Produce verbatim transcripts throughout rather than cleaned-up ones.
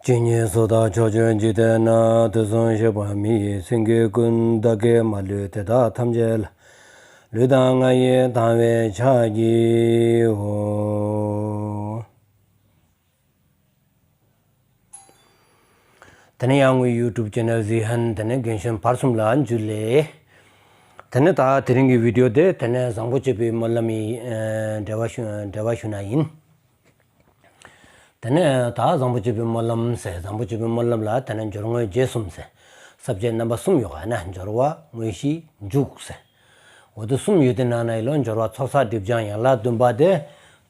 ཇི་སྙེད་སུ་དག་ཕྱོགས་བཅུའི་འཇིག་རྟེན་ན། དུས་གསུམ་གཤེགས་པ་མི་ཡི་སེང་གེ་ཀུན། བདག་གིས་མ་ལུས་དེ་དག་ཐམས་ཅད་ལ། ལུས་དང་ངག་ཡིད་དང་བས་ཕྱག་བགྱིའོ། དེ་ནས་ཡང་ངའི་ཡུ་ཊུབ་ཅེ་ནལ་ཟི་ཧན་དེ་ནས་རྒན་གཞོན་བར་གསུམ་ལ་འཇུ་ལེ། དེ་ནས་ད་དེ་རིང་གི་བི་ཌིའོ་དེ་དེ་ནས་བཟང་པོ་སྤྱོད་པའི་སྨོན་ལམ་ཡི་འགྲེལ་བ་ཞུ་འགྲེལ་བ་ཞུ་ན་ཡིན། དེ་ནས་ད་བཟང་པོ་སྤྱོད་པའི་སྨོན་ལམ་ཟེར། བཟང་པོ་སྤྱོད་པའི་སྨོན་ལམ་ལ་དེ་ནས་སྦྱོར་དངོས་རྗེས་གསུམ་ཟེར། ས་བཅད་རྣམ་པ་གསུམ་ཡོད་ག་ན། སྦྱོར་བ། དངོས་གཞི། མཇུག་ཟེར། འོ་དེ་གསུམ་ཡོད་དེ་ནང་ན་ཡི་ལོ་སྦྱོར་བ་ཚོགས་བསགས་སྒྲིབ་སྦྱང་ཡན་ལག་བདུན་པ་དེ་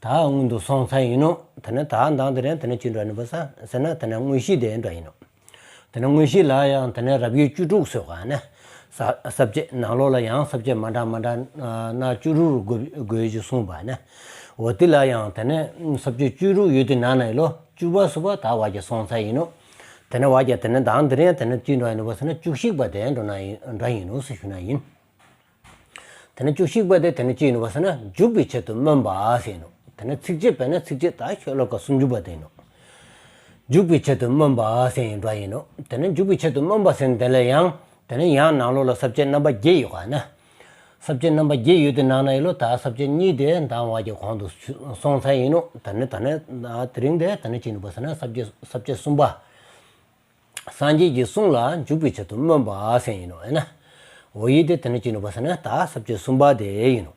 ད་སྔོན་དུ་སོང་ཚར་ཡིན་ནོ། དེ་ནས་ད་མདང་དེ་རིང་དེ་ནས་ཅི་འགྲོ་ནི་པ་ས་ཟེར་ན། དེ་ནས་དངོས་གཞི་དེ་འགྲོ་ཡིན་ནོ། དེ་ནས་དངོས་གཞི་ལ་ཡང་དེ་ནས་རབ་དབྱེ་བཅུ་དྲུག་ཟེར་ག་ན། ས་ས་བཅད་ནང་ལོགས་ལ་ཡང་ས་བཅད་མ་འདྲ་མ་འདྲ་ན་བཅུ་དྲུག་དགོས་དགོས་ཞེས་གསུངས་པ་ན། འོ་དེ་ལ་ཡང་དེ་ནས་ས་བཅད་བཅུ་དྲུག་ཡོད་དེ་ནང་ན་ཡི་ལོ་བཅུ་པ་ཟེར་བ་ད་བ་རྒྱ་སོང་ཚར་ཡིན་ནོ། དེ་ནས་བ་རྒྱ་དེ་ནས་མདང་དེ་རིང་དེ་ནས་ཅི་འགྲོ་ཡིན་ནོ་པ་ཟེར་ན། བཅུ་གཅིག་པ་དེ་འགྲོ་ན་ཡིན་འགྲོ་ཡིན་ནོ་ཟེར་ཞུ་ན་ཡིན། དེ་ནས་བཅུ་གཅིག་པ་དེ་དེ་ནས་ཅི་ཡིན་ནོ་པ་ཟེར་ན། འཇུག་པའི་ཆེད་དུ་སྨོན་པ་ཟེར་ཡིན་ནོ། དེ་ནས་ཚིགས་བཅད་དཔེར་ན་ཚིགས་བཅད་ད་ཤོ་ལོ་ཀ་སུམ་ཅུ་པ་དེ་ཡིན་ནོ། འཇུག་པའི་ཆེད་དུ་སྨོན་པ་ཟེར་ཡིན་འགྲོ་ཡིན་ནོ། དེ་ནས་འཇུག་པའི་ཆེད་དུ་སྨོན་པ་ཟེར་དེ་ལ་ཡང་དེ་ནས་ཡང་ནང་ལོགས་ལ་ས་བཅད་རྣམ་པ་བརྒྱད་ཡོད་ག་ན། ས་བཅད་རྣམ་པ་བརྒྱད་ཡོད་དེ་ནང་ན་ཡི་ལོ་ད་ས་བཅད་གཉིས་དེ་མདང་བ་རྒྱ་གོང་དུ་སོང་ཚར་ཡིན་ནོ། དེ་ནས་ད་ནས་དེ་རིང་དེ་དེ་ནས་ཅི་ཡིན་ནོ་པ་ཟེར་ན། ས་བཅད་ས་བཅད་གསུམ་པ། སངས་རྒྱས་ཀྱི་གསུང་ལ་འཇུག་པའི་ཆེད་དུ་སྨོན་པ་ཟེར་ཡིན་ནོ། ཨེ་ན། འོ་ཡི་དེ་དེ་ནས་ཅི་ཡིན་ནོ་པ་ཟེར་ན། ད་ས་བཅད་གསུམ་པ་དེ་ཡིན་ནོ།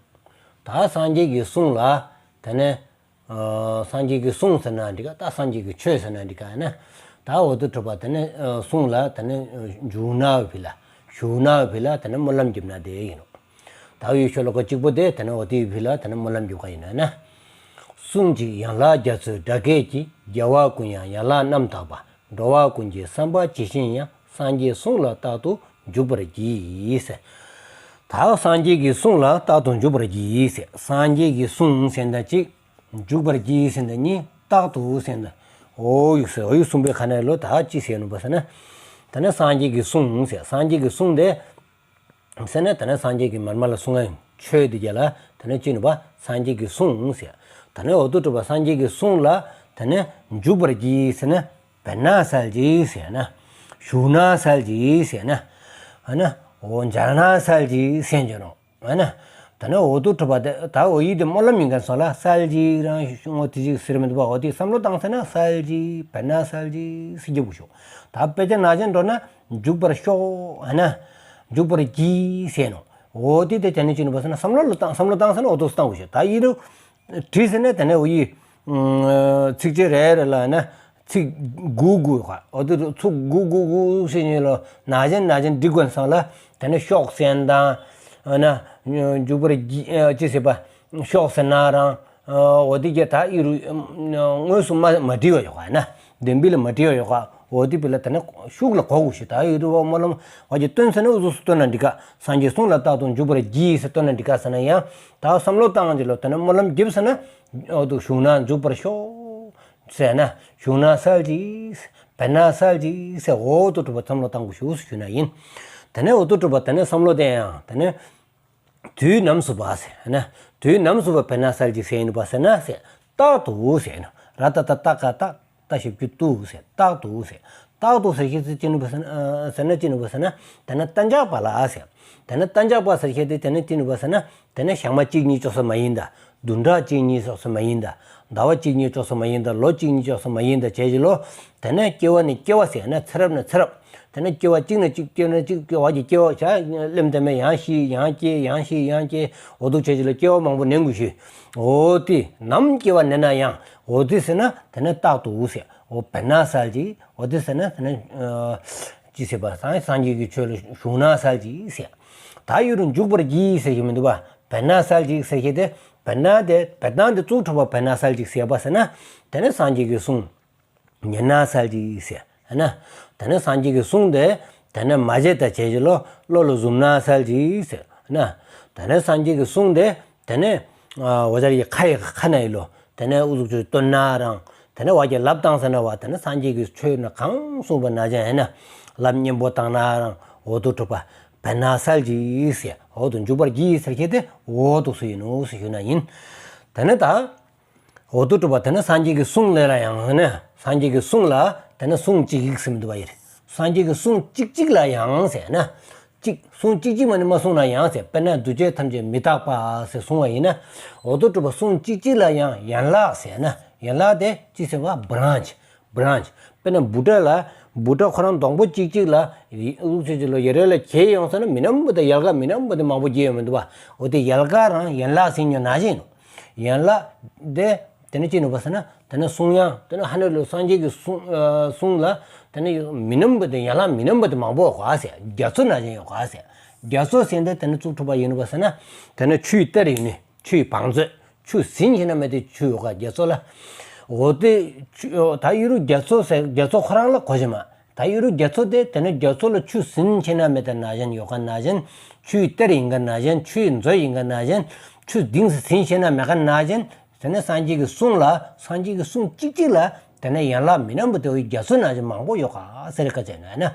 ད་སངས་རྒྱས་ཀྱི་གསུང་ལ་དེ་ནས་ཨ་སངས་རྒྱས་ཀྱི་གསུང་ཟེར་ན་འགྲིག་ག་ད་སངས་རྒྱས་ཀྱི་ཆོས་ཟེར་ན་འགྲིག་ག་ཨེ་ན། ད་འོ་དེ་གྲུབ་པ་དེ་ནས་ཨ་གསུང་ལ་དེ་ནས་འཇུག་ན་བི་ལ་ཞུགས་ན་བི་ལ་དེ་ནས་སྨོན་ལམ་རྒྱབ་ན་དེ་ཡིན་ནོ། ད་ཡུལ་ཤོ་ལོ་ཀ་གཅིག་པོ་དེ་དེ་ནས་འོ་དེ་བི་ལ་དེ་ནས་སྨོན་ལམ་རྒྱབ་ག་ཡིན་ནོ་ཨེ་ན། གསུང་གཅིག་ཡན་ལག་རྒྱ་མཚོའི་སྒྲ་སྐད་ཀྱིས། རྒྱལ་བ་ཀུན་ཡང་ཡན་ལག་རྣམ་དག་པ། འགྲོ་བ་ཀུན་གྱི་བསམ་པ་ཇི་བཞིན་དབྱངས། སངས་རྒྱས་གསུང་ལ་རྟག་ཏུ་འཇུག་པར་བགྱི་ཟེར། ད་སངས་རྒྱས་ཀྱི་གསུང་ལ་རྟག་ཏུ་འཇུག་པར་བགྱི་ཟེར། སངས་རྒྱས་ཀྱི་གསུང་ཟེར་ན་གཅིག་འཇུག་པར་བགྱི་ཟེར་ན་གཉིས་རྟག་ཏུ་ཟེར་ན། འོ་ཡུག་ཟེར། འོ་ཡུག་གསུམ་པའི་ཁ་ན་ལོ་ད་ཅི་ཟེར་ནོ་པ་ཟེར་ན། ད་ནི་སངས་རྒྱས་ཀྱི་གསུང་ཟེར། སངས་རྒྱས་ཀྱི་གསུང་དེ་ཟེར་ན། ད་ནི་སངས་རྒྱས་ཀྱི་མར་མ་ལ་གསུང་ཡང་ཆོས་དེ་རྒྱ་ལ་ད་ནི་ཅི་ནོ་པ་སངས་རྒྱས་ཀྱི་གསུང་ཟེར། ད་ནི་འོ་དུ་གྲུབ་པ་སངས་རྒྱས་ཀྱི་གསུང་ལ་ད་ནི་འཇུག་པར་བགྱི་ཟེར་ན། བེར་ན་སལ་གྱིས་ཟེར་ན། ཞུགས་ན་སལ་གྱིས་ཟེར་ན། ཨ་ན་འོ་འཇལ་ན་སལ་གྱིས་ཟེར་འཇོག་ནོ། ཨ་ན། ད་ནི་འོ་དུ་གྲུབ་པ་དེ་ད་འོ་ཡི་དེ་སྨོན་ལམ་ཡིན་ག་སོང་ལ་སལ་གྱིས་རང་ངོ་དེ་ཅིག་ཟེར་མི་འདུག་པ། འོ་དེ་བསམ་བློ་བཏང་ཟེར་ན་སལ་གྱིས་བེར་ན་སལ་གྱིས་ཟེར་རྒྱུ་བུ་ཤོག་ད་དཔེ་ཆ་ན་ཅན་འགྲོ་ན་འཇུག་པར་ཤོག་ཨ་ན། འཇུག་པར་གྱིས་ཟེར་ནོ། འོ་དེ་དེ་ད་ནི་ཅི་ནོ་པ་ཟེར་ན་བསམ་བློ་ལ་བཏང་བསམ་བློ་བཏང་ཟེར་ན་འོ་དུ་བཏང་བུ་ཤོག་ད་ཡི་རུ་བྲིས་ཟེར་ན་ད་ནི་འོ་ཡི་ཚིགས་བཅད་རེ་རེ་ལ་ཨ་ན། ཚིག་དགུ་དགུ་ཁ་འོ་དེ་ཚུགས་དགུ་དགུ་དགུ་ཟེར་ཉིན་ལོ་ན་ཅན་ན་ཅན་འགྲིག་དགོས་སང་ལ་ད་ནི་ཤོག་ཟེར་དང་ཨ་ན་འཇུག་པར་གྱིས་ཅི་ཟེར་པ་ཤོག་ཟེར་ན་རང་འོ་དེ་གྱ་ད་ཨི་རུ་དངོས་སུ་མ་མ་བྲིས་བ་ཡོད་ཁ་ན་བདེན་པི་ལ་མ་བྲིས་བ་ཡོད་ཁ་འོ་དེ་པི་ལ་ད་ནི་ཤུགས་ལ་གོ་དགོས་ཤིག་ད་ཨི་རུ་བ་སྨོན་ལམ་བ་གྱི་སྟོན་ཟེར་ན་འུ་ཚུགས་སུ་སྟོན་ན་འགྲིག་ག་སངས་རྒྱས་གསུང་ལ་རྟག་ཏུ་འཇུག་པར་གྱིས་ཟེར་སྟོན་ན་འགྲིག་ག་ཟེར་ན་ཡང་ད་བསམ་བློ་བཏང་གི་ལོ་ད་ནི་སྨོན་ལམ་རྒྱབ་ཟེར་ན་འོ་དུ་ཞུགས་ན་འཇུག་པར་ཤོག་ཟེར་ན་ཞུགས་ན་སལ་གྱིས། བེར་ན་སལ་གྱིས་ཟེར་འོ་དུ་གྲུབ་པ་བསམ་བློ་བཏང་དགོས་ཤུགས་སུ་ཞུ་ན་ཡིན། དེ་ནས་འོ་དུ་གྲུབ་པ་དེ་ནས་བསམ་བློ་དེ་ཡང་དེ་ནས་དུས་ནམ་སུ་བ་ཟེར་ན་དུས་ནམ་སུ་བ་བེར་ན་སལ་གྱིས་ཟེར་ཡིན་པ་ཟེར་ན་ཟེར་རྟག་ཏུ་ཟེར་ན་ར་ཏ་ཏ་ཏ་ཀ་ཏ་ཏ་ཞབས་ཀྱུ་ཏུ་ཟེར་རྟག་ཏུ་ཟེར་རྟག་ཏུ་ཟེར་ཤེས་ཚེ་ཅི་ནུ་བ་ཟེར་ན་ཅི་ནུ་བ་ཟེར་ན་དེ་ནས་གཏན་འཇགས་པ་ལ་ཟེར་དེ་ནས་གཏན་འཇགས་པ་ཟེར་ཤེས་ཚེ་དེ་ནས་ཅི་ནུ་བ་ཟེར་ན། དེ་ནས་ཞག་མ་གཅིག་གཉིས་ཅོག་ས་མ་ཡིན་ད། བདུན་ཕྲག་གཅིག་གཉིས་ཅོག་ས་མ་ཡིན་ད། ཟླ་བ་གཅིག་གཉིས་ཅོག་ས་མ་ཡིན་ད། ལོ་གཅིག་གཉིས་ཅོག་ས་མ་ཡིན་ད་བྱས་ཀྱི་ལོ། དེ་ནས་སྐྱེ་བ་ནས་སྐྱེ་བ་ཟེར་ན་ཚེ་རབས་ནས་ཚེ་རབས། དེ་ནས་སྐྱེ་བ་གཅིག་ནས་གཅིག་སྐྱེ་ནས་གཅིག་སྐྱེ་བ་གྱི་སྐྱེ་བ་བྱ་ལེམ་དེ་མེད་ཡང་ཤི་ཡང་སྐྱེ་ཡང་ཤི་ཡང་སྐྱེ་འོ་དུ་བྱས་ཀྱི་ལོ་སྐྱེ་བ་མང་པོ་ནན་དགོས་ཤི། འོ་དེ་ནམ་སྐྱེ་བ་ནས་ན་ཡང་འོ་དེ་ཟེར་ན་དེ་ནས་རྟག་ཏུ་འུ་ཟེར་འོ་བེར་ན་སལ་གྱིས་འོ་དེ་ཟེར་ན་དེ་ནས་ཅི་ཟེར་པ་སངས་སངས་རྒྱས་ཀྱི་ཆོས་ལ་ཞུགས་ན་སལ་གྱིས་ཟེར། ད་ཡུ་རུ་འཇུག་པར་གྱིས་ཟེར་གྱི་མི་འདུག་པ། བེར་ན་སལ་གྱིས་ཟེར་གྱི་དེ་བེར་ན་དེ་བེར་ན་དེ་བཙུགས་ཐུབ་པ་བེར་ན་སལ་གྱིས་ཟེར་བ་ཟེར་ན། དེ་ནས་སངས་རྒྱས་ཀྱི་གསུང་ཉན་ན་སལ་གྱིས་ཟེར་ན། དེ་ནས་སངས་རྒྱས་ཀྱི་གསུང་དེ་དེ་ནས་མ་བརྗེད་ད་བྱས་ཀྱི་ལོ་བློ་ལ་ཟུམ་ན་སལ་གྱིས་ཟེར་ན། དེ་ནས་སངས་རྒྱས་ཀྱི་གསུང་དེ་དེ་ནས་འོ་ཅར་གྱི་ཁ་ཡི་ཁ་ན་ཡི་ལོ་དེ་ནས་ཨུ་ཟུག་ཆུ་བཏོན་ན་རང་དེ་ནས་བ་གྱི་ལབ་བཏང་ཟེར་ན་བ་དེ་ནས་སངས་རྒྱས་ཀྱི་ཆོས་ན་གང་གསུངས་པ་ན་ཅན་ཡིན་ན་ལབ་སྙན་པོ་བཏང་ན་རང་འོ་དུ་གྲུབ་པ་བེར་ན་སལ་གྱིས་ཟེར་འོ་དུ་འཇུག་པར་གྱིས་ཟེར་ཁྱེད་དེ་འོ་དུ་སུ་ཡིན་ནོ་སུ་ཞུ་ན་ཡིན། དེ་ནས་ད། འོ་དོ་གྲུབ་པ་དེ་ནི་སངས་རྒྱས་ཀྱི་གསུང་ལས་ལ་ཡང་ཟེར་ན། སངས་རྒྱས་ཀྱི་གསུང་ལ་དེ་ནི་གསུང་གཅིག་ཡིག་ཟེར་མི་འདུག་པ་ཡིན། སངས་རྒྱས་ཀྱི་གསུང་གཅིག་གཅིག་ལ་ཡང་ཟེར་ན། གཅིག་གསུང་གཅིག་གཅིག་མ་ནི་མ་གསུང་ན་ཡང་ཟེར། དཔེར་ན་འདུ་བྱེད་ཐམས་ཅད་མི་རྟག་པ་ཟེར་གསུང་བ་ཡིན་ན། འོ་དོ་གྲུབ་པ་གསུང་གཅིག་གཅིག་ལ་ཡང་ཡན་ལག་ཟེར་ན། ཡན་ལག་དེ་ཅི་ཟེར་བ། branch branch། དཔེར་ན་བྷུ་ཊ་ལ། བྷུ་ཊ་ཁོ་རང་སྡོང་པོ་གཅིག་གཅིག་ལ་ཡི་ཨུ་ཚུགས་ཅིག་ལ་ཡ་རེ་ལ་གྱེས་ཡོང་ས་ན་མི་རྣམས་པོ་དེ་ཡལ་ག་མི་རྣམས་པོ་དེ་མང་པོ་གྱེས་ཡོང་མི་འདུག་པ། འོ་དེ་ཡལ་ག་རང་ཡན་ལག་ཟེར་ཉོ་ན་བཞིན་ནོ། ཡན་ལག་དེ་དེ་ནི་ཅི་ནོ་པ་ཟེར་ན། དེ་ནི་གསུང་དབྱངས། དེ་ནི་ཧ་ནེ་ལུ་སངས་རྒྱས་ཀྱི་གསུང་ཨ་གསུང་ལ་དེ་ནི་མི་རྣམས་པོ་དེ་ཡན་ལག་མི་རྣམས་པོ་དེ་མང་པོ་ཡོད་ག་ཟེར། རྒྱ་མཚོ་ན་བཞིན་ཡོད་ག་ཟེར། རྒྱ་མཚོ་ཟེར་དེ་དེ་ནི་ཚུགས་ཐུབ་པ་ཡིན་ནོ་པ་ཟེར་ན། དེ་ནི་ཆུའི་གཏེར་ཡིན་ནི། ཆུའི་བང་མཛོད། ཆུ་ཟིན་ཤེས་ན་མེད་དེ་ཆུ་ཡོད་ག་རྒྱ་མཚོ་ལ། འོ་དེ་ཆུ་ད་ཡུ་རུ་རྒྱ་མཚོ་ཟེར་རྒྱ་མཚོ་ཁོ་རང་ལ་གོ་ཞེ་མ། ད་ཡུ་རུ་རྒྱ་མཚོ་དེ་དེ་ནི་རྒྱ་མཚོ་ལ་ཆུ་ཟིན་ཤེས་ན་མེད་དེ་ན་བཞིན་ཡོད་ག་ན་བཞིན། ཆུའི་གཏེར་ཡིན་ག་ན་བཞིན། ཆུའི་མཛོད་ཡིན་ག་ན་བཞིན། ཆུ་གཏིང་ཟིན་ཤེས་ན་མེད་ག་ན་བཞིན། དེ་ནི་སངས་རྒྱས་ཀྱི་གསུང་ལ། སངས་རྒྱས་ཀྱི་གསུང་གཅིག་གཅིག་ལ་དེ་ནི་ཡན་ལག་མི་རྣམས་པོ་དེ་བའི་རྒྱ་མཚོ་ན་བཞིན་མང་པོ་ཡོད་ག་ཟེར་བཀའ་བྱས་ན་ན།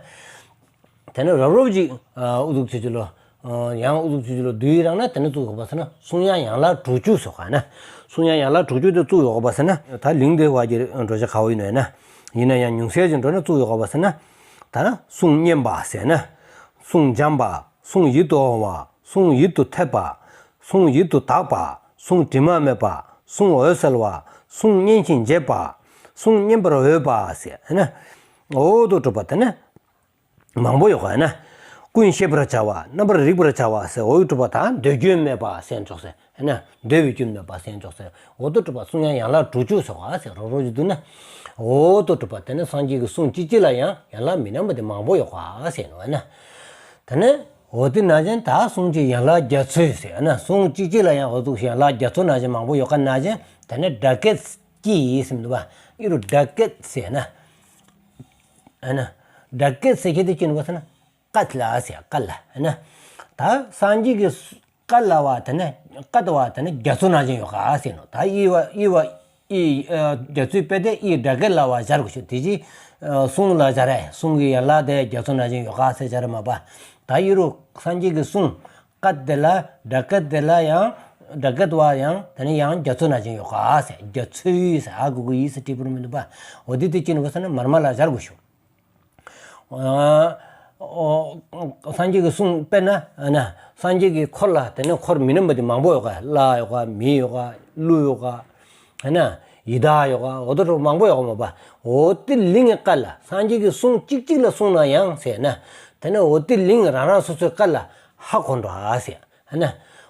དེ་ནི་རབ་རོབ་ཅིག་ཨ་ཨུ་ཚུགས་ཆེ་ཆེ་ལོ། ཨ་ཡང་ཨུ་ཚུགས་ཆེ་ཆེ་ལོ་བསྡུས་རང་ན་དེ་ནི་བཙུགས་ཡོད་པ་ཟེར་ན། གསུང་དབྱངས་ཡན་ལག་དྲུག་ཅུ་ཟེར་ག་ན། གསུང་དབྱངས་ཡན་ལག་དྲུག་ཅུ་དེ་བཙུགས་ཡོད་པ་ཟེར་ན། ད་ལིང་དེ་བ་གྱི་འགྲོ་བྱ་ག་བ་ཡིན་ནོ་ཡིན་ན། ཡིན་ན་ཡང་ཉུང་ཤས་ཅིག་འགྲོ་ན་བཙུགས་ཡོད་པ་ཟེར་ན། ད་ན་གསུང་སྙན་པ་ཟེར་ན། གསུང་འཇམ་པ། གསུང་ཡིད་དུ་འོང་བ། གསུང་ཡིད་དུ་འཐད་པ། གསུང་ཡིད་དུ་དག་པ། གསུང་དྲི་མ་མེད་པ། གསུང་འོད་གསལ་བ། གསུང་སྙན་ཞིང་འཇེབས་པ། གསུང་སྙན་པར་འོས་པ་ཟེར་ན། འོ་དོ་གྲུབ་པ་དེ་ནི་མང་པོ་ཡོད་ག་ན། ཀུན་ཤེས་པར་བྱ་བ། རྣམ་པར་རིག་པར་བྱ་བ་ཟེར། འོ་དོ་གྲུབ་པ་ད་འདོད་རྒྱུན་མེད་པ་ཟེར་ཆོག་ཟེར་ན། འདོད་པའི་རྒྱུན་མེད་པ་ཟེར་ཆོག་ཟེར། འོ་དོ་གྲུབ་པ་གསུང་དབྱངས་ཡན་ལག་དྲུག་ཅུ་ཟེར་བ་ཟེར། རོ་རོ་ཅིག་བསྡུ་ན། འོ་དོ་གྲུབ་པ་དེ་ནི་སངས་རྒྱས་ཀྱི་གསུང་གཅིག་གཅིག་ལ་ཡང་ཡན་ལག་མི་རྣམས་པ་དེ་མང་པོ་ཡོད་ག་ཟེར་ནོ་ན། དེ་ནི་འོ་དེ་ན་བཞིན་ད་གསུང་གཅིག་ཡན་ལག་རྒྱ་མཚོ་ཟེར་ན། གསུང་གཅིག་གཅིག་ལ་ཡང་འོ་དོ་ཡན་ལག་རྒྱ་མཚོ་ན་བཞིན་མང་པོ་ཡོད་ག་ན་བཞིན། དེ་ནི་སྒྲ་སྐད་ཀྱི་ཟེར་མི་འདུག་པ། ཨི་རུ་སྒྲ་སྐད་ཟེར་ན། ཨ་ན། སྒྲ་སྐད་ཟེར་ཁྱེད་དེ་ཅི་ནི་བ་ཟེར་ན། སྐད་ལ་ཟེར། སྐད་ལ་ཨ་ན། ད་སངས་རྒྱས་ཀྱི་སྐད་ལ་བ་དེ་ནི། སྐད་བ་དེ་ནི་རྒྱ་མཚོ་ན་བཞིན་ཡོད་ག་ཟེར་ནོ། ད་ཨི་བ་ཨི་བ་ཨི་ཨ་རྒྱ་མཚོའི་དཔེ་དེ་ཨི་སྒྲ་སྐད་ལ་བ་སྦྱར་དགོས་ཤོག་དེ་ཅི་ཨ་གསུང་ལ་སྦྱར་རེ། གསུང་གི་ཡན་ལག་དེ་རྒྱ་མཚོ་ན་བཞིན་ཡོད་ག་ཟེར་སྦྱར་མ་པ། ད་ཨི་རུ་སངས་རྒྱས་ཀྱི་གསུང་སྐད་དེ་ལ། སྒྲ་སྐད་དེ་ལ་ཡང་། སྒྲ་སྐད་བ་ཡང་དེ་ནི་ཡང་རྒྱ་མཚོ་ན་བཞིན་ཡོད་ག་ཟེར། རྒྱ་མཚོའི་ཟེར་ཨ་གུ་གུ་ཡི་ཟེར་བྲིས་པོ་མི་འདུག་པ། འོ་དེ་དེ་ཅི་ནི་བ་ཟེར་ན་མར་མ་ལ་སྦྱར་དགོས་ཤོག་ཨ་ཨོ་སངས་རྒྱས་ཀྱི་གསུང་དཔེར་ན་ཨ་ན། སངས་རྒྱས་ཀྱི་འཁོར་ལ་དེ་ནི་འཁོར་མི་རྣམས་པ་དེ་མང་པོ་ཡོད་ག། ལྷ་ཡོད་ག། མི་ཡོད་ག། ཀླུ་ཡོད་ག། ཨ་ན། ཡི་དྭགས་ཡོད་ག། འོ་དོ་གྲུབ་མང་པོ་ཡོད་ག་མ་པ། འོ་དེ་གླིང་གི་སྐད་ལ། སངས་རྒྱས་ཀྱི་གསུང་གཅིག་གཅིག་ལ་གསུང་ན་ཡང་ཟེར་ན། དེ་ནི་འོ་དེ་གླིང་རང་རང་སོ་སོའི་སྐད་ལ་ཧ་གོ་འགྲོ་ཨ་ཟེར། ཨ་ན།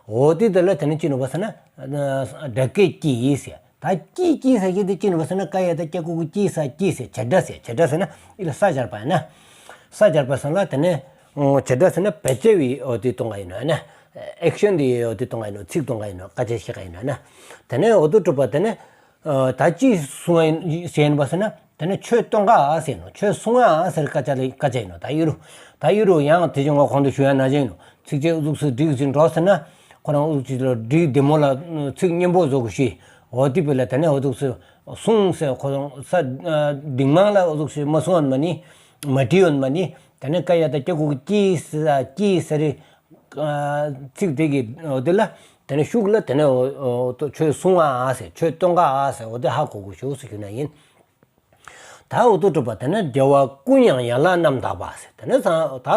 འོ་དེ་དེ་ལ་དེ་ནི་ཅི་ནི་བ་ཟེར་ན། སྒྲ་སྐད་ཀྱི་ཟེར། ད་ཀྱི་ཀྱི་ཟེར་གྱི་དེ་ཅི་ནི་བ་ཟེར་ན། ཀ་ཡ་བཏགས་ཀྱ་གུ་གུ་ཀྱི་ས་ཀྱི་ཟེར། བྱེད་སྒྲ་ཟེར། བྱེད་སྒྲ་ཟེར་ན་ཨི་ལ་ས་སྦྱར་བ་ཡིན་ན། ས་སྦྱར་བ་སོང་ལ་དེ་ནི་བྱེད་སྒྲ་ཟེར་ན་བེད་སྤྱད་པའི་འོ་དེ་གཏོང་ག་ཡིན་ནོ་ཨ་ན། ཨེག་ཤན་དེ་འོ་དེ་གཏོང་ག་ཡིན་ནོ། ཚིག་གཏོང་ག་ཡིན་ནོ། སྐད་ཆ་བཤད་ག་ཡིན་ནོ་ཨ་ན། དེ་ནི་འོ་དོ་གྲུབ་པ་དེ་ནི། ཨ་ད་ཅི་གསུང་བ་ཡིན་ཟེར་ཡིན་པ་ཟེར་ན། དེ་ནི་ཆོས་སྟོན་ག་ཨ་ཟེར་ནོ། ཆོས་གསུང་ཨ་ཟེར་སྐད་ཆ་ལ་སྐད་ཆ་ཡིན་ནོ། ད་ཡུ་རུ་ད་ཡུ་རུ་ཡང་དེ་ཅི་ངོ་གོང་དུ་ཞུ་ཡ་ན་ཅི་ཡིན་ནོ། ཚིགས་བཅད་ཨུ་ཚུགས་སུ་བསྒྲིགས་ཟིན་འགྲོ་ཟེར་ན། ཁོ་རང་ཨུ་ཚུགས་ལ་བསྒྲིགས་བདེ་མོ་ལ་ཚིག་སྙན་པོ་བཟོ་དགོས་ཤེས། འོ་དེ་བས་ལ་དེ་ནི་ཨུ་ཚུགས་སུ་གསུང་ཟེར་ཁོ་རང་ས་ཨ་འདིང་མང་ལ་ཨུ་ཚུགས་སུ་མ་གསུང་བ་མ་ནི། མ་བྲིས་བ་མ་ནི། དེ་ནི་ཀ་ཡ་བཏགས་ཀྱ་གུ་གུ་ཀྱི་ས་ཀྱི་ཟེར་རེ། ཚིག་དེ་གི་འོ་དེ་ལ་དེ་ནི་ཤུགས་ལ་དེ་ནི་འོ་འོ་ཆོས་གསུང་ཨ་ཟེར། ཆོས་སྟོན་ག་ཨ་ཟེར། འོ་དེ་ཧ་གོ་དགོས་ཤོག་ཟེར་ཞུ་ན་ཡིན། ད་འོ་དོ་གྲུབ་པ་དེ་ནི་རྒྱལ་བ་ཀུན་ཡང་ཡན་ལག་རྣམ་དག་པ་ཟེར། དེ་ནི་ས་ད་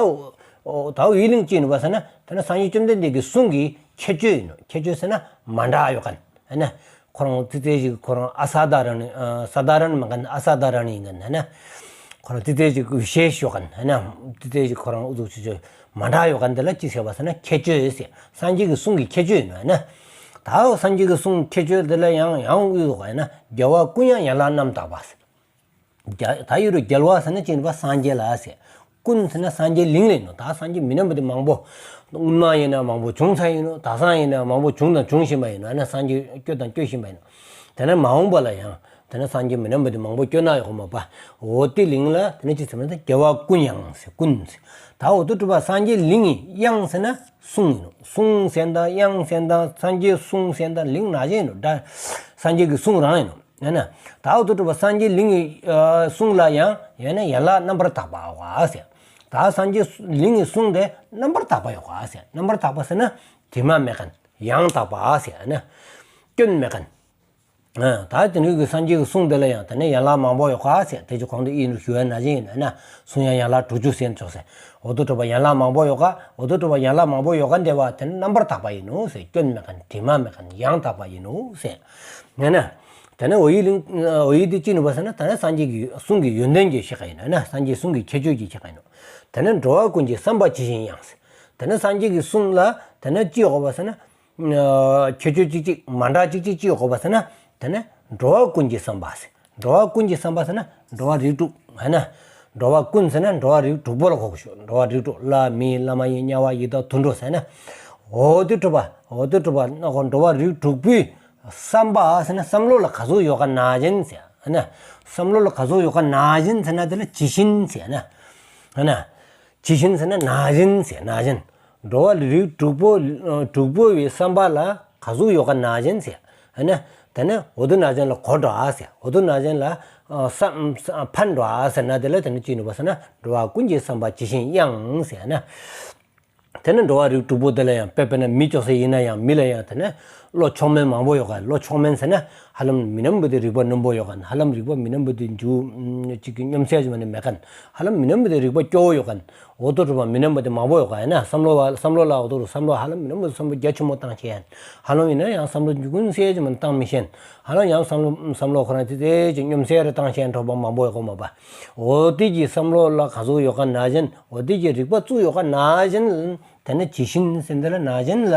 འོ་ད་འོ་ཡི་གླིང་ཅི་ཡིན་པ་ཟེར་ན། དེ་ནི་སངས་རྒྱས་བཅོམ་ལྡན་འདས་ཀྱི་གསུང་གི་ཁྱད་ཆོས་ཡིན་ནོ། ཁྱད་ཆོས་ཟེར་ན་མ་འདྲ་ཡོད་མཁན། ཨ་ནི། ཁོ་རང་ཙི་ཙི་ཞིག་ཁོ་རང་ཨ་ས་དྷ་ར་ནི་ཨ་ས་དྷ་ར་ནི་མ་གན་ཨ་ས་དྷ་ར་ནི་ཡིན་གན་ཨ་ནི། ཁོ་རང་ཙི་ཙི་ཞིག་བཤད་ཤོག་གན་ཨ་ནི། ཙི་ཙི་ཞིག་ཁོ་རང་ཨུ་ཚུགས་ཆུ་ཆུ་མ་འདྲ་ཡོད་གན་དེ་ལ་ཅི་ཟེར་བ་ཟེར་ན་ཁྱད་ཆོས་ཟེར། སངས་རྒྱས་ཀྱི་གསུང་གི་ཁྱད་ཆོས་ཡིན་ནོ་ཨ་ནི། ད་སངས་རྒྱས་ཀྱི་གསུང་ཁྱད་ཆོས་དེ་ལ་ཡང་ཡང་ཨུ་ཚུགས་ཨ་ནི་རྒྱལ་བ་ཀུན་ཡང་ཡན་ལག་རྣམ་དག་པ་ཟེར། རྒྱ་ད་ཡུ་རུ་རྒྱལ་བ་ཟེར་ན་ཅི་ཡིན་པ། སངས་རྒྱས་ལ་ཟེར། ཀུན་ཟེར་ན་སངས་རྒྱས་གླིང་ལ་ཡིན་ནོ། ད་སངས་རྒྱས་མི་རྣམས་པ་དེ་མང་པོ། སྔོན་མ་ཡིན་ན་མང་པོ་བྱུང་ཚར་ཡིན་ནོ། ད་སང་ཡིན་ན་མང་པོ་བྱུང་དང་འབྱུང་བཞིན་པ་ཡིན་ནོ། ཨ་ནི་སངས་རྒྱས་སྐྱོད་དང་སྐྱོད་བཞིན་པ་ཡིན་ནོ། དེ་ནས་མ་འོངས་པ་ལ་ཡང་དེ་ནས་སངས་རྒྱས་མི་རྣམས་པ་དེ་མང་པོ་སྐྱོད་ན་ཡོད་མ་པ། འོ་དེ་གླིང་ལ་དེ་ནས་ཅི་ཟེར་མ་ཟེར། རྒྱལ་བ་ཀུན་ཡང་ཟེར། ཀུན་ཟེར། ད་འོ་དོ་གྲུབ་པ་སངས་རྒྱས་གླིང་གི་དབྱངས་ཟེར་ན་གསུང་ཡིན་ནོ། གསུང་ཟེར་དང་དབྱངས་ཟེར་དང་སངས་རྒྱས་གསུང་ཟེར་དང་གླིང་ན་བཞིན་ཡིན་ནོ། སངས་རྒྱས་ཀྱི་གསུང་རང་ཡིན་ནོ། ཡང་ན། ད་འོ་དོ་གྲུབ་པ་སངས་རྒྱས་གླིང་གི་ཨ་གསུང་ལ་ཡང་ཡང་ན་ཡན་ལག་རྣམ་པར་དག་པ་ཡོད་ག་ཟེར། ད་སངས་རྒྱས་གླིང་གི་གསུང་དེ་རྣམ་པར་དག་པ་ཡོད་ག་ཟེར། རྣམ་པར་དག་པ་ཟེར་ན་དྲི་མ་མེད་མཁན། ཡང་དག་པ་ཟེར་ན་སྐྱོན་མེད་མཁན། ད་དེ་ནས་ཀྱི་སངས་རྒྱས་ཀྱི་གསུང་དེ་ལ་ཡང་དེ་ནས་ཡན་ལག་མང་པོ་ཡོད་ག་ཟེར། དེ་ཅི་གོང་དུ་ཨིན་རུ་ཞུ་བའི་ནང་བཞིན་ཡིན་ན་གསུང་ཡང་ཡན་ལག་དྲུག་ཅུ་ཟེར་ཆོག་ཟེར། འོ་དོ་དྲུག་པ་ཡན་ལག་མང་པོ་ཡོད་ག་འོ་དོ་དྲུག་པ་ཡན་ལག་མང་པོ་ཡོད་ག་འདི་བ་དེ་ནི་རྣམ་པར་དག་པ་ཡིན་ནོ་ཟེར། སྐྱོན་མེད་མཁན་དྲི་མ་མེད་མཁན་ཡང་དག་པ་ཡིན་ནོ་ཟེར། ཡིན་ན་དེ་ནས་འོ་ཡི་ལིང་འོ་ཡི་དེ་ཅི་ནུས་པ་ཟེར་ན་དེ་ནས་སངས་རྒྱས་ཀྱི་གསུང་གི་ཡོན་ཏན་གྱི་བཤད་ཀ་ཡིན་ནོ། ཡིན་ན་སངས་རྒྱས་གསུང་གི་ཁྱད་ཆོས་ཀྱི་བཤད་ཀ་ཡིན་ནོ། དེ་ནས་འགྲོ་བ་ཀུན་གྱི་བསམ་པ་ཇི་བཞིན་དབྱངས་ཟེར། དེ་ནས་སངས་རྒྱས་ཀྱི་གསུང་ལ་དེ་ནས་ཅི་ཡོད་ག་བ་ཟེར་ན། ཁྱད་ཆོས་གཅིག་གཅིག་མ་འདྲ་གཅིག་གཅིག་ཅི་ཡོད་ག་བ་ཟེར་ན། དེ་ནས་འགྲོ་བ་ཀུན་གྱི་བསམ་པ་ཟེར། འགྲོ་བ་ཀུན་གྱི་བསམ་པ་ཟེར་ན་འགྲོ་བ་རིགས་དྲུག་ཡིན་ན། འགྲོ་བ་ཀུན་ཟེར་ན་འགྲོ་བ་རིགས་དྲུག་པོ་ལ་གོ་དགོས་ཤོག་འགྲོ་བ་རིགས་དྲུག་ལྷ་མི་བླ་མ་ཡི་དམྱལ་བ་ཡི་དྭགས་དུད་འགྲོ་ཟེར་ན། འོ་དོ་དྲུག་པ་འོ་དོ་དྲུག་པ་ན་གོ་འགྲོ་བ་རིགས་དྲུག་པོའི་བསམ་པ་ཟེར་ན་བསམ་བློ་ལ་ག་ཟུག་ཡོད་ག་ནང་བཞིན་ཟེར་ན། བསམ་བློ་ལ་ག་ཟུག་ཡོད་ག་ནང་བཞིན་ཟེར་ན་དེ་ལ་ཇི་བཞིན་ཟེར་ན། ཡིན་ན། ཇི་བཞིན་ཟེར་ན་ནང་བཞིན་ཟེར། ནང་བཞིན། འགྲོ་བ་རིགས་དྲུག་པོ་དྲུག་པོ་བའི་བསམ་པ་ལ་ག་ཟུག་ཡོད་ག་ནང་བཞིན་ཟེར། ཨ་ནི། དེ་ནི་འོ་དོ་ནང་བཞིན་ལ་གོ་འགྲོ་ཨ་ཟེར། འོ་དོ་ནང་བཞིན་ལ་བསམ་ཕན་འགྲོ་ཨ་ཟེར་ན་དེ་ལ་དེ་ནི་ཅི་ནུས་པ་ཟེར་ན་འགྲོ་བ་ཀུན་གྱི་བསམ་པ་ཇི་བཞིན་དབྱངས་ཟེར་ན། དེ་ནི་འགྲོ་བ་རིགས་དྲུག་པོ་དེ་ལ་ཡང་དཔེ་དཔེར་ན་མི་ཅོག་ཟེར་ཡིན་ན་ཡང་མི་ལ་ཡང་དེ་ནི། བློ་མཆོག་དམན་མང་པོ་ཡོད་ག་བློ་མཆོག་དམན་ཟེར་ན་ཧ་ལམ་མི་རྣམ་པ་དེ་རིག་པ་རྣོན་པོ་ཡོད་ག་ཧ་ལམ་རིག་པ་མི་རྣམ་པ་དེ་འཇུ་ཅིག་གི་སྙོམས་སེ་ཅིག་མ་ནི་མེད་ག་ཧ་ལམ་མི་རྣམ་པ་དེ་རིག་པ་སྐྱོ་བོ་ཡོད་ག་འོ་དོ་དྲུག་པ་མི་རྣམ་པ་དེ་མང་པོ་ཡོད་ག་ཡིན་ན་བསམ་བློ་བ་བསམ་བློ་ལ་འོ་དོ་རུ་བསམ་བློ་ཧ་ལམ་མི་རྣམ་པ་བསམ་བློ་རྒྱ་ཆེན་པོ་བཏང་ཤེས་ཡིན། ཧ་ལམ་ཡིན་ན་ཡང་བསམ་བློ་འཇུག་ཀུན་སེ་ཅིག་མ་ནི་བཏང་མི་ཤེས། ཧ་ལམ་ཡང་བསམ་བློ་བསམ་བློ་ཁོ་རང་དེ་དེ་ཅིག་སྙོམས་སེ་རེ་བཏང་ཤེས་ཡིན་འགྲོ་བ་མང་པོ་ཡོད་ག་མ་པ། འོ་དེ་གི་བསམ་བློ་ལ་ག་ཟུག་ཡོད་ག་ནང་བཞིན་འོ་དེ་གི་རིག་པ་བཙུགས་ཡོད་ག་ནང་བཞིན། དེ་ནི་ཇི་བཞིན་ཟེར་འདི་ལ་ནང་བཞིན་ལ་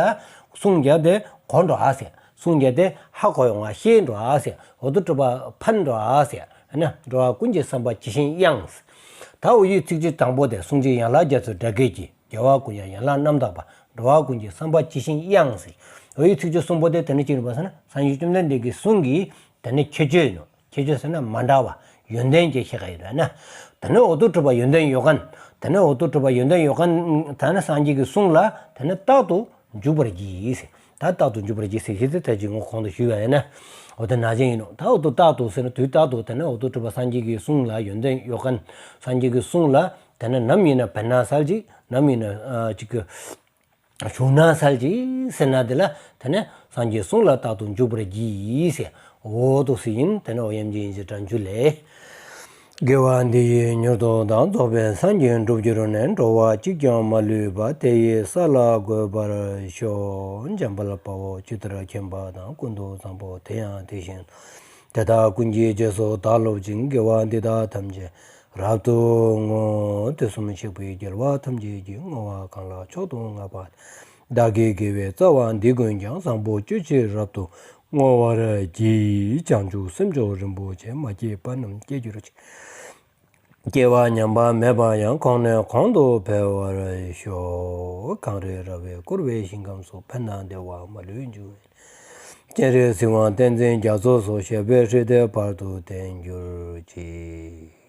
གསུང་རྒྱབ་དེ་གོ་འགྲོ་ཨ་ཟེར། གསུང་རྒྱབ་དེ་ཧ་གོ་ཡོང་བ་ཤེས་འགྲོ་ཨ་ཟེར། འོ་དོ་དྲུག་པ་ཕན་འགྲོ་ཨ་ཟེར། ཨ་ནི་འགྲོ་བ་ཀུན་གྱི་བསམ་པ་ཇི་བཞིན་དབྱངས། ད་འོ་ཡི་ཚིགས་བཅད་དང་པོ་དེ་གསུང་རྒྱུ་ཡན་ལག་རྒྱ་མཚོའི་སྒྲ་སྐད་ཀྱིས། རྒྱལ་བ་ཀུན་ཀྱང་ཡན་ལག་རྣམ་དག་པ། འགྲོ་བ་ཀུན་གྱི་བསམ་པ་ཇི་བཞིན་དབྱངས་ཟེར། འོ་ཡི་ཚིགས་བཅད་གསུམ་པོ་དེ་དེ་ནི་ཅི་ཡིན་པ་ཟེར་ན་སངས་རྒྱས་བཅོམ་ལྡན་འདས་ཀྱི་གསུང་གི་དེ་ནི་ཁྱད་ཆོས་ཡིན་ནོ། ཁྱད་ཆོས་ཟེར་ན་མ་འདྲ་བ་ཡོན་ཏན་གྱི་ཤེས་ཀ་ཡོད་རེད་ན། དེ་ནས་འོ་དོ་དྲུག་པ་ཡོན་ཏན་ཡོད་མཁན། དེ་ནས་འོ་དོ་དྲུག་པ་ཡོན་ཏན་ཡོད་མཁན་དེ་ནས་སངས་རྒྱས་ཀྱི་གསུང་ལ་དེ་ནས་རྟག་ཏུ་འཇུག་པར་བགྱི་ཟེར། ད་རྟག་ཏུ་འཇུག་པར་བགྱི་ཟེར་ཞེས་དེ་ད་ཅི་ངོ་གོང་དུ་ཞུས་པ་ཡིན་ན། འོ་དེ་ནང་བཞིན་ཡིན་ནོ། ད་འོ་དོ་རྟག་ཏུ་ཟེར་ན་དུས་རྟག་ཏུ་དེ་ནས་འོ་དོ་དྲུག་པ་སངས་རྒྱས་ཀྱི་གསུང་ལ་ཡོན་ཏན་ཡོད་མཁན། སངས་རྒྱས་ཀྱི་གསུང་ལ་དེ་ནས་ནམ་ཡིན་ན་བེར་ནག་སལ་ཅིག་ནམ་ཡིན་ན་ཅིག་གི་བྱུང་ན་སལ་ཅིག་ཟེར་ན་དེ་ལ་དེ་ནས་སངས་རྒྱས་གསུང་ལ་རྟག་ཏུ་འཇུག་པར་བགྱི་ཟེར། འོ་དོ་ཟེར་ཡིན། དེ་ནས་འོ་ཡམ་གྱི་ཡིན་ཟེར་དྲན་རྒྱུ་ལས། དགེ་བ་འདི་ཡིས་མྱུར་དུ་བདག་རྫོགས་པའི་སངས་རྒྱས་འགྲུབ་གྱུར་ནས། འགྲོ་བ་གཅིག་ཀྱང་མ་ལུས་པ། དེ་ཡི་ས་ལ་འགོད་པར་ཤོག་འཇམ་དཔལ་དཔའ་བོས་ཇི་ལྟར་མཁྱེན་པ་དང་། ཀུན་ཏུ་བཟང་པོ་དེ་ཡང་དེ་བཞིན་ཏེ། དེ་དག་ཀུན་གྱི་རྗེས་སུ་བདག་སློབ་ཅིང་། དགེ་བ་འདི་དག་ཐམས་ཅད་རབ་ཏུ་བསྔོ། དུས་གསུམ་གཤེགས་པའི་རྒྱལ་བ་ཐམས་ཅད་ཀྱིས། བསྔོ་བ་གང་ལ་མཆོག་ཏུ་བསྔགས་པ། བདག་གིས་དགེ་བའི་རྩ་བ་འདི་ཀུན་ཀྱང་། བཟང་པོ་སྤྱོད་ཕྱིར་རབ་ཏུ་བསྔོ་བར་བགྱི། བྱང་ཆུབ་སེམས་མཆོག་རིན་པོ་ཆེ། མ་སྐྱེས་པ་རྣམས་སྐྱེ་གྱུར་ཅིག་སྐྱེས་པ་ཉམས་པ་མེད་པ་ཡང་། གོང་ནས་གོང་དུ་འཕེལ་བར་ཤོག་གངས་རི་ར་བས་བསྐོར་བའི་ཞིང་ཁམས་སུ། ཕན་དང་བདེ་བ་མ་ལུས་འབྱུང་བའི་གནས། སྤྱན་རས་གཟིགས་དབང་བསྟན་འཛིན་རྒྱ་མཚོ་སོགས། གཤེགས་པའི་སྲས་དེ་བར་དུ་བརྟན་གྱུར་ཅིག